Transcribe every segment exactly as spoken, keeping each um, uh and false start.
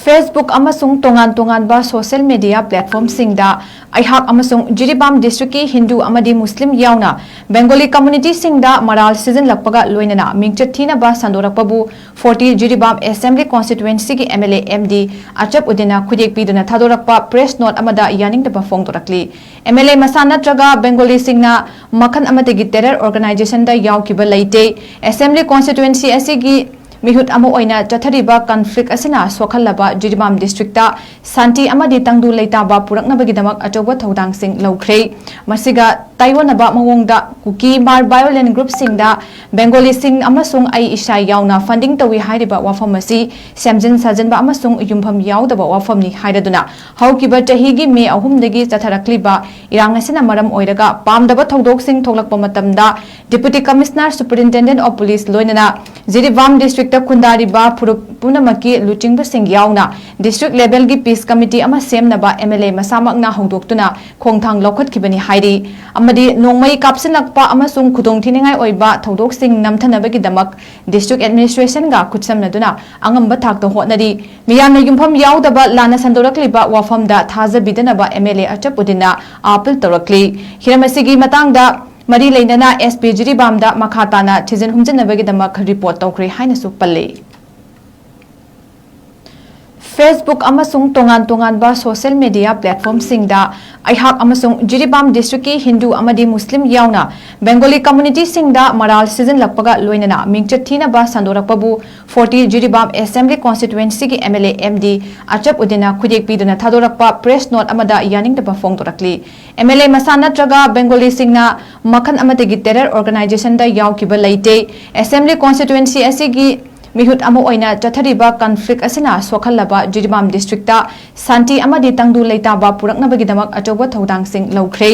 Facebook ꯑꯃꯁꯨꯡ ꯇꯣꯉꯥꯟ ꯇꯣꯉꯥꯟꯕ social media platformꯁꯤꯡꯗ ꯑꯩꯍꯥꯛ ꯑꯃꯁꯨꯡ ꯖꯤꯔꯤꯕꯥꯝ districtꯀꯤ ꯍꯤꯟꯗꯨ ꯑꯃꯗꯤ ꯃꯨꯁꯂꯤꯝ ꯌꯥꯎꯅ Bengali communityꯁꯤꯡꯗ ꯃꯔꯥꯜ ꯁꯤꯖꯤꯜꯂꯛꯄꯒ ꯂꯣꯏꯅꯅ ꯃꯤꯡꯆꯠ ꯊꯤꯅꯕ ꯁꯟꯗꯣꯔꯛꯄꯕꯨ forty Jiribam Assembly Constituencyꯒꯤ MLA MD ꯑꯆꯞ ꯎꯗꯤꯟꯅ ꯈꯨꯗꯦꯛ ꯄꯤꯗꯨꯅ ꯊꯥꯗꯣꯔꯛꯄ press note ꯑꯃꯗ ꯌꯥꯅꯤꯡꯗꯕ ꯐꯣꯡꯗꯣꯔꯛꯂꯤ꯫ MLA ꯃꯁꯥ ꯅꯠꯇ꯭ꯔꯒ Bengaliꯁꯤꯡꯅ ꯃꯈꯜ ꯑꯃꯠꯇꯒꯤ terror organizationꯗ ꯌꯥꯎꯈꯤꯕ ꯂꯩꯇꯦ꯫ Assembly Constituency ꯑꯁꯤꯒꯤ ꯃꯤꯍꯨꯠ ꯑꯃ ꯑꯣꯏꯅ ꯆꯠꯊꯔꯤꯕ conflict ꯑꯁꯤꯅ ꯁꯣꯛꯍꯜꯂꯕ ꯖꯤꯔꯤꯕꯥꯝ districtꯇ ꯁꯥꯟꯇꯤ ꯑꯃꯗꯤ ꯇꯪꯗꯨ ꯂꯩꯇꯥꯕ ꯄꯨꯔꯛꯅꯕꯒꯤꯗꯃꯛ ꯑꯆꯧꯕ ꯊꯧꯗꯥꯡꯁꯤꯡ ꯂꯧꯈ꯭ꯔꯦ꯫ ꯃꯁꯤꯒ ꯇꯥꯏꯑꯣꯟꯅꯕ ꯃꯑꯣꯡꯗ ꯀꯨꯀꯤ ꯃꯥꯔ violent groupꯁꯤꯡꯗ Bengaliꯁꯤꯡ ꯑꯃꯁꯨꯡ ꯑꯩ ꯏꯁꯥ ꯌꯥꯎꯅ funding ꯇꯧꯏ ꯍꯥꯏꯔꯤꯕ ꯋꯥꯐꯝ ꯑꯁꯤ ꯁꯦꯝꯖꯤꯟ ꯁꯥꯖꯤꯟꯕ ꯑꯃꯁꯨꯡ ꯌꯨꯝꯐꯝ ꯌꯥꯎꯗꯕ ꯋꯥꯐꯝꯅꯤ ꯍꯥꯏꯔꯗꯨꯅ ꯍꯧꯈꯤꯕ ꯆꯍꯤꯒꯤ ꯃꯦ ꯑꯍꯨꯝꯗꯒꯤ ꯆꯠꯊꯔꯛꯂꯤꯕ ꯏꯔꯥꯡ ꯑꯁꯤꯅ ꯃꯔꯝ ꯑꯣꯏꯔꯒ ꯄꯥꯝꯗꯕ ꯊꯧꯗꯣꯛꯁꯤꯡ ꯊꯣꯛꯂꯛꯄ ꯃꯇꯝꯗ Deputy Commissioner Superintendent of Police ꯂꯣꯏꯅꯅ ꯖꯤꯔꯤꯕꯥꯝ districtꯇ ꯈꯨꯟꯗꯥꯔꯤꯕ ꯐꯨꯔꯨꯞ ꯄꯨꯝꯅꯃꯛꯀꯤ ꯂꯨꯆꯤꯡꯕꯁꯤꯡ ꯌꯥꯎꯅ district levelꯒꯤ peace committee ꯑꯃ ꯁꯦꯝꯅꯕ MLA ꯃꯁꯥꯃꯛꯅ ꯍꯧꯗꯣꯛꯇꯨꯅ ꯈꯣꯡꯊꯥꯡ ꯂꯧꯈꯠꯈꯤꯕꯅꯤ ꯍꯥꯏꯔꯤ꯫ ꯑꯃꯗꯤ ꯅꯣꯡꯃꯩ ꯀꯥꯞꯁꯤꯜꯂꯛꯄ ꯑꯃꯁꯨꯡ ꯈꯨꯗꯣꯡꯊꯤꯅꯤꯡꯉꯥꯏ ꯑꯣꯏꯕ ꯊꯧꯗꯣꯛꯁꯤꯡ ꯅꯝꯊꯅꯕꯒꯤꯗꯃꯛ district administrationꯒ ꯈꯨꯠꯁꯝꯅꯗꯨꯅ ꯑꯉꯝꯕ ꯊꯥꯛꯇ ꯍꯣꯠꯅꯔꯤ꯫ ꯃꯤꯌꯥꯝꯅ ꯌꯨꯝꯐꯝ ꯌꯥꯎꯗꯕ ꯂꯥꯟꯅ ꯁꯟꯗꯣꯔꯛꯂꯤꯕ ꯋꯥꯐꯝꯗ ꯊꯥꯖꯕꯤꯗꯅꯕ MLA ꯑꯆꯞ ꯎꯗꯤꯟꯅ appeal ꯇꯧꯔꯛꯂꯤ꯫ ꯍꯤꯔꯝ ꯑꯁꯤꯒꯤ ꯃꯇꯥꯡꯗ ꯃꯔꯤ ꯂꯩꯅꯅ SP ꯖꯤꯔꯤꯕꯥꯝꯗ ꯃꯈꯥ ꯇꯥꯅ ꯊꯤꯖꯤꯟ ꯍꯨꯝꯖꯤꯟꯅꯕꯒꯤꯗꯃꯛ report ꯇꯧꯈ꯭ꯔꯦ ꯍꯥꯏꯅꯁꯨ ꯄꯜꯂꯤ꯫ Facebook ꯑꯃꯁꯨꯡ ꯇꯣꯉꯥꯟ ꯇꯣꯉꯥꯟꯕ social media platformꯁꯤꯡꯗ ꯑꯩꯍꯥꯛ ꯑꯃꯁꯨꯡ ꯖꯤꯔꯤꯕꯥꯝ districtꯀꯤ ꯍꯤꯟꯗꯨ ꯑꯃꯗꯤ ꯃꯨꯁꯂꯤꯝ ꯌꯥꯎꯅ Bengali communityꯁꯤꯡꯗ ꯃꯔꯥꯜ ꯁꯤꯖꯤꯜꯂꯛꯄꯒ ꯂꯣꯏꯅꯅ ꯃꯤꯡꯆꯠ ꯊꯤꯅꯕ ꯁꯟꯗꯣꯔꯛꯄꯕꯨ forty Jiribam Assembly Constituencyꯒꯤ MLA MD ꯑꯆꯞ ꯎꯗꯤꯟꯅ ꯈꯨꯗꯦꯛ ꯄꯤꯗꯨꯅ ꯊꯥꯗꯣꯔꯛꯄ press note ꯑꯃꯗ ꯌꯥꯅꯤꯡꯗꯕ ꯐꯣꯡꯗꯣꯔꯛꯂꯤ꯫ MLA ꯃꯁꯥ ꯅꯠꯇ꯭ꯔꯒ Bengaliꯁꯤꯡꯅ ꯃꯈꯜ ꯑꯃꯠꯇꯒꯤ terror organizationꯗ ꯌꯥꯎꯈꯤꯕ ꯂꯩꯇꯦ꯫ Assembly Constituency ꯑꯁꯤꯒꯤ ꯃꯤꯍꯨꯠ ꯑꯃ ꯑꯣꯏꯅ ꯆꯠꯊꯔꯤꯕ conflict ꯑꯁꯤꯅ ꯁꯣꯛꯍꯜꯂꯕ ꯖꯤꯔꯤꯕꯥꯝ districtꯇ ꯁꯥꯟꯇꯤ ꯑꯃꯗꯤ ꯇꯪꯗꯨ ꯂꯩꯇꯥꯕ ꯄꯨꯔꯛꯅꯕꯒꯤꯗꯃꯛ ꯑꯆꯧꯕ ꯊꯧꯗꯥꯡꯁꯤꯡ ꯂꯧꯈ꯭ꯔꯦ꯫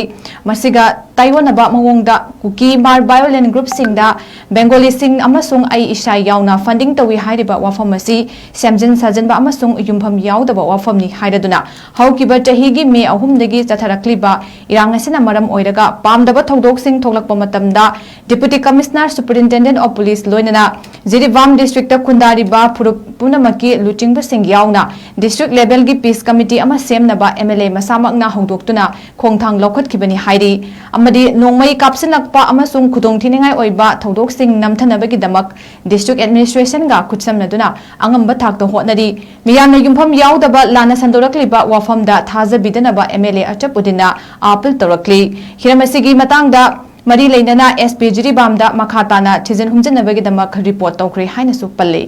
ꯃꯁꯤꯒ ꯇꯥꯏꯑꯣꯟꯅꯕ ꯃꯑꯣꯡꯗ ꯀꯨꯀꯤ ꯃꯥꯔ violent groupꯁꯤꯡꯗ Bengaliꯁꯤꯡ ꯑꯃꯁꯨꯡ ꯑꯩ ꯏꯁꯥ ꯌꯥꯎꯅ funding ꯇꯧꯏ ꯍꯥꯏꯔꯤꯕ ꯋꯥꯐꯝ ꯑꯁꯤ ꯁꯦꯝꯖꯤꯟ ꯁꯥꯖꯤꯟꯕ ꯑꯃꯁꯨꯡ ꯌꯨꯝꯐꯝ ꯌꯥꯎꯗꯕ ꯋꯥꯐꯝꯅꯤ ꯍꯥꯏꯔꯗꯨꯅ ꯍꯧꯈꯤꯕ ꯆꯍꯤꯒꯤ ꯃꯦ ꯑꯍꯨꯝꯗꯒꯤ ꯆꯠꯊꯔꯛꯂꯤꯕ ꯏꯔꯥꯡ ꯑꯁꯤꯅ ꯃꯔꯝ ꯑꯣꯏꯔꯒ ꯄꯥꯝꯗꯕ ꯊꯧꯗꯣꯛꯁꯤꯡ ꯊꯣꯛꯂꯛꯄ ꯃꯇꯝꯗ Deputy Commissioner Superintendent of Police ꯂꯣꯏꯅꯅ ꯖꯤꯔꯤꯕꯥꯝ districtꯇ ꯈꯨꯟꯗꯥꯔꯤꯕ ꯐꯨꯔꯨꯞ ꯄꯨꯝꯅꯃꯛꯀꯤ ꯂꯨꯆꯤꯡꯕꯁꯤꯡ ꯌꯥꯎꯅ district level ꯒꯤ peace committee ꯑꯃ ꯁꯦꯝꯅꯕ M L A ꯃꯁꯥꯃꯛꯅ ꯍꯧꯗꯣꯛꯇꯨꯅ ꯈꯣꯡꯊꯥꯡ ꯂꯧꯈꯠꯈꯤꯕꯅꯤ ꯍꯥꯏꯔꯤ꯫ ꯑꯃꯗꯤ ꯅꯣꯡꯃꯩ ꯀꯥꯞꯁꯤꯜꯂꯛꯄ ꯑꯃꯁꯨꯡ ꯈꯨꯗꯣꯡꯊꯤꯅꯤꯡꯉꯥꯏ ꯑꯣꯏꯕ ꯊꯧꯗꯣꯛꯁꯤꯡ ꯅꯝꯊꯅꯕꯒꯤꯗꯃꯛ district administration ꯒ ꯈꯨꯠꯁꯝꯅꯗꯨꯅ ꯑꯉꯝꯕ ꯊꯥꯛꯇ ꯍꯣꯠꯅꯔꯤ꯫ ꯃꯤꯌꯥꯝꯅ ꯌꯨꯝꯐꯝ ꯌꯥꯎꯗꯕ ꯂꯥꯟꯅ ꯁꯟꯗꯣꯔꯛꯂꯤꯕ ꯋꯥꯐꯝꯗ ꯊꯥꯖꯕꯤꯗꯅꯕ M L A ꯑꯆꯞ ꯎꯗꯤꯟꯅ appeal ꯇꯧꯔꯛꯂꯤ꯫ ꯍꯤꯔꯝ ꯑꯁꯤꯒꯤ ꯃꯇꯥꯡꯗ ꯃꯔꯤ ꯂꯩꯅꯅ S P ꯖꯤꯔꯤꯕꯥꯝꯗ ꯃꯈꯥ ꯇꯥꯅ ꯊꯤꯖꯤꯟ ꯍꯨꯝꯖꯤꯟꯅꯕꯒꯤꯗꯃꯛ report ꯇꯧꯈ꯭ꯔꯦ ꯍꯥꯏꯅꯁꯨ ꯄꯜꯂꯤ꯫